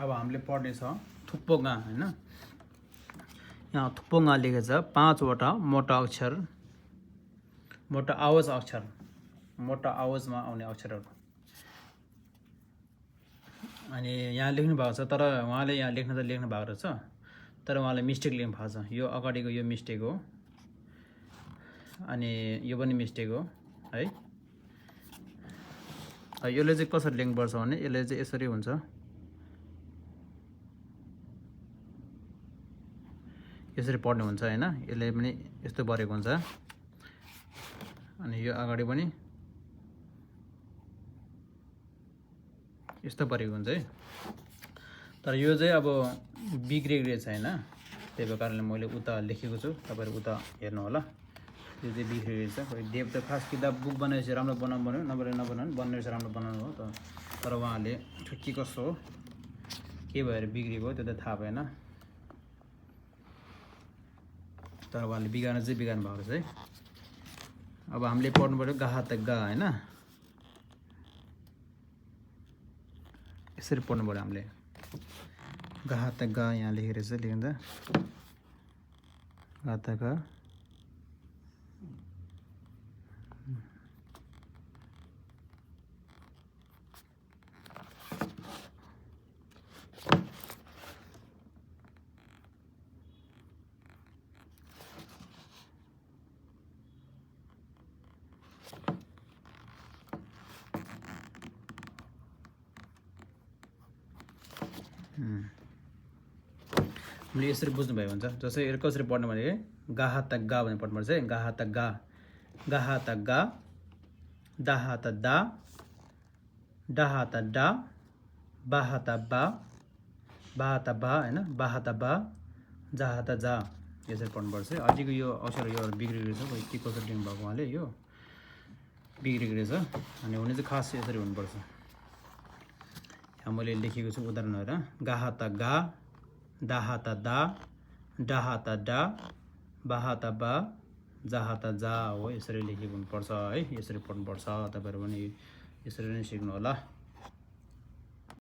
अब हामीले पढ्ने छ थुप्पोगा हैन। यहाँ थुप्पोगा लेखेको छ 5 वटा मोटा अक्षर, मोटा आवाज अक्षर, मोटा आवाजमा आउने अक्षरहरू। अनि यहाँ लेख्नु भएको छ, तर उहाँले यहाँ लेख्न त लेख्नु भएको रहेछ, तर उहाँले मिस्टेक लेख्नु भएको छ। यो अगाडिको यो मिस्टेक हो, अनि यो पनि मिस्टेक हो है। यसले चाहिँ कसरी लेख्नुपर्छ भने यसले चाहिँ यसरी हुन्छ, यसरी पढ्ने हुन्छ हैन। यसले पनि यस्तो परेको हुन्छ, अनि यो अगाडि पनि यस्तो परेको हुन्छ है। तर यो चाहिँ अब बिग्रेको रहेछ हैन, त्यही कारणले मैले उता लेखेको छु, तपाईहरु उता हेर्नु होला। यो चाहिँ बिग्रेको रहेछ। खोइ देव त खास किताब बुक बनाएपछि राम्रो बनाउनु भन्यो, नभए नबनाउनु, बन्ने रहेछ राम्रो बनाउनु हो त। तर उहाँले के कसो हो, के भएर बिग्रेको हो त्यो त थाहा भएन। तर उहाँले बिगार्नु चाहिँ बिगार्नु भएको रहेछ है। अब हामीले पढ्नु पर्यो गाहा त गा हैन, यसरी पढ्नु पर्यो हामीले। गाहा त गा यहाँ लेखेर चाहिँ लेख्दा गा त गा, हामीले यसरी बुझ्नुभयो हुन्छ। जस्तै यो कसरी पढ्नु भने गाहा त गा भनेर पढ्नुपर्छ है। गाहा त गा, गाहा त गा, दाहा त दा, डाहा त डा, बाहा त बा, बाहा त बा हैन, बाहा त बा, जाहा त जा, यसरी पढ्नुपर्छ। अझैको यो अक्षर यो बिग्रेको रहेछ, खोइ के कसरी लेख्नु भएको उहाँले, यो बिग्रेको रहेछ। अनि हुने चाहिँ खास यसरी हुनुपर्छ। यहाँ मैले लेखेको छु उदाहरण हेर, गाहा त गा, दाहा त दा, डाहा त डा, बाहा त बा, जाहा त जा हो, यसरी लेखेको हुनुपर्छ है। यसरी पढ्नुपर्छ। तपाईहरु पनि यसरी नै सिक्नु होला।